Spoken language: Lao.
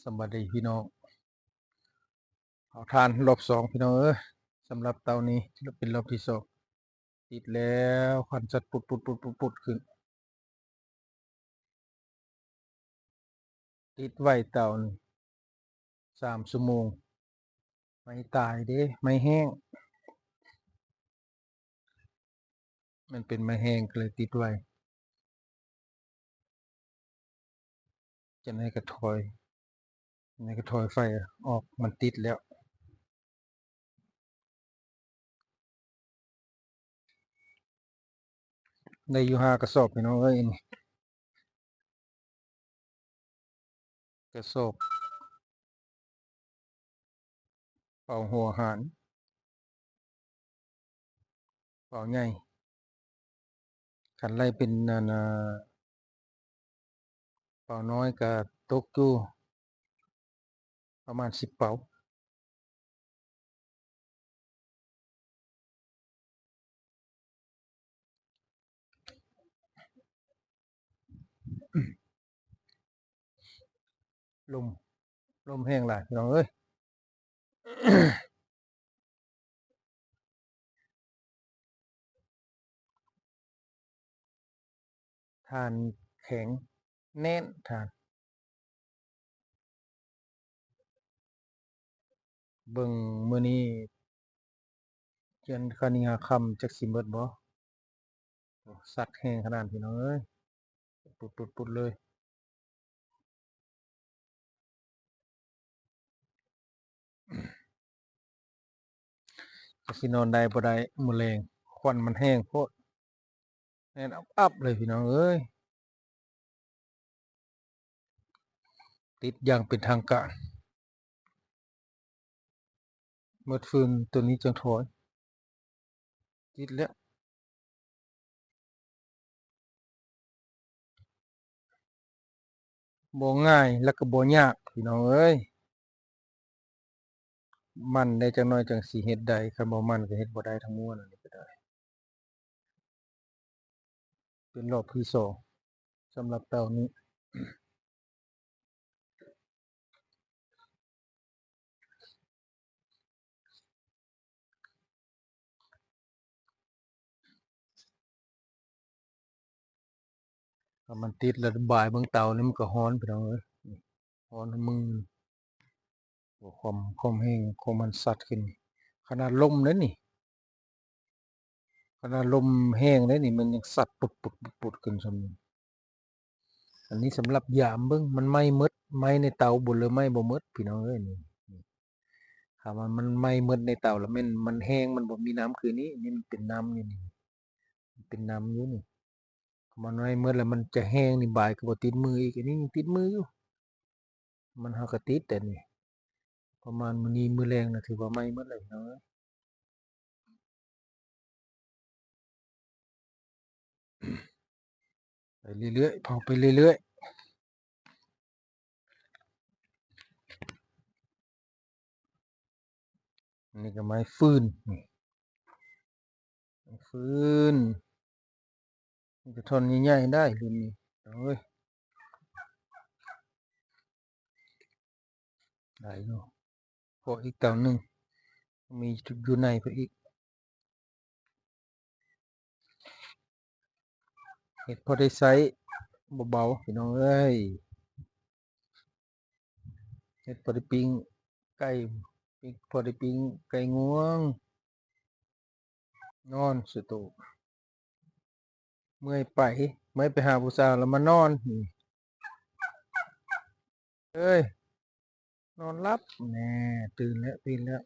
ສະບາຍດີພີ່ນ້ອງ ເຜົາຖ່ານລອບສອງພີ່ນ້ອງເອີຍ. ສຳລັບເຕົານີ້ເປັນລອບທີສອງ ຕິດແລ້ວ ຄວັນສັດປຸດໆໆໆຂຶ້ນ. ຕິດໄວ້ເຕົານີ້ສາມຊົ່ວໂມງ ໄໝ້ຕາຍເດ້ ໄໝ້ແຫ້ງ. ມັນເປັນໄມ້ແຫ້ງກໍເລີຍຕິດໄວ້. ຈັ່ງໃດກໍຖອຍ ຈັ່ງໃດກໍຖອຍໄຟອອກ ມັນຕິດແລ້ວ. ໄດ້ຢູ່ຫ້າກະສອບພີ່ນ້ອງເອີຍ ອັນນີ້ ກະສອບ ເປົາຫົວຫານ ເປົາໃຫຍ່. ຄັນໄລ່ເປັນອັນ ເປົານ້ອຍກະຕົກຢູ່ປະມານສິບເປົາ. ລົມ ລົມແຮງຫຼາຍພີ່ນ້ອງເອີຍ. ຖ່ານແຂງແໜ້ນ ຖ່ານ ເບິ່ງມື້ນີ້ ເດືອນຄະນີຫາຄ່ຳ ຈັກຊິເໝິດບໍ່? ໂອ້ ສັດແຮງຂະໜາດພີ່ນ້ອງເອີຍ ປຸດໆໆເລີຍ. ກະຊິນອນໄດ້ບໍ່ໄດ້ມື້ແລງ ຄວັນມັນແຮງໂພດ ແໜ້ນອັບໆເລີຍພີ່ນ້ອງເອີຍ. ຕິດຢ່າງເປັນທາງການ ໝົດຟືນໂຕນີ້ຈັ່ງຖອຍ. ຕິດແລ້ວ ບໍ່ງ່າຍ ແລ້ວກໍບໍ່ຍາກພີ່ນ້ອງເອີຍ. ໝັ່ນແດ່ຈັກໜ້ອຍຈັ່ງຊິເຮັດໄດ້ ຄັນບໍ່ໝັ່ນກໍເຮັດບໍ່ໄດ້ທັງມ້ວນ ອັນນີ້ກໍໄດ້. ເປັນລອບທີສອງສຳລັບເຕົານີ້. ຖ້າມັນຕິດແລ້ວບາຍເບິ່ງເຕົານີ້ ມັນກໍຮ້ອນພີ່ນ້ອງເອີຍ ຮ້ອນມື. ໂອ້ ຄວາມ ຄວາມແຮງຂອງມັນສັດຂຶ້ນ ຂະໜາດລົມເດ້ນີ້ ຂະໜາດລົມແຮງເດ້ນີ້ ມັນຍັງສັດປຸດໆໆຂຶ້ນຊ່ຳນີ້. ອັນນີ້ສຳລັບຢາມເບິ່ງ ມັນໄໝ້ໝົດ ໄໝ້ໃນເຕົາບໍ່ ຫຼືໄໝ້ບໍ່ໝົດພີ່ນ້ອງເອີຍ. ນີ້ ຖ້າວ່າມັນໄໝ້ໝົດໃນເຕົາລະແມ່ນມັນແຫ້ງ ມັນບໍ່ມີນ້ຳຄືນີ້ ນີ້ມັນເປັນນ້ຳຢູ່ນີ້ ເປັນນ້ຳຢູ່ນີ້. ມັນໄໝ້ໝົດແລ້ວມັນຈະແຫ້ງນີ້ ບາຍກໍບໍ່ຕິດມືອີກ. ອັນນີ້ຍັງຕິດມືຢູ່ ມັນຫາກະຕິດ ແຕ່ນີ້ປະມານມື້ນີ້ມື້ແລງນະ ຖືວ່າໄໝ້ໝົດແລ້ວພີ່ນ້ອງເອີຍ. ໄປເລື້ອຍໆ ເຜົາໄປເລື້ອຍໆ. ອັນນີ້ກໍໄມ້ຟືນ ນີ້ ໄມ້ຟືນ ມີແຕ່ທ່ອນໃຫຍ່ໆ ໄດ້ລຸ້ນນີ້ ເອີຍ ໄດ້ຢູ່. ເພາະອີກເຕົາໜຶ່ງ ມີຢູ່ໃນເພິ່ນອີກ. ເຮັດພໍໄດ້ໃຊ້ ເບົາໆ ພີ່ນ້ອງເອີຍ. ເຮັດພໍໄດ້ປີ້ງໄກ່ ປີ້ງ ພໍໄດ້ປີ້ງໄກ່ງວງ ນອນສະໂຕ. ເມື່ອຍໄປ ເມື່ອຍໄປຫາຜູ້ສາວແລ້ວມານອນ ເອີຍ ນອນຫຼັບ ແນ່ ຕື່ນແລ້ວ ຕື່ນແລ້ວ.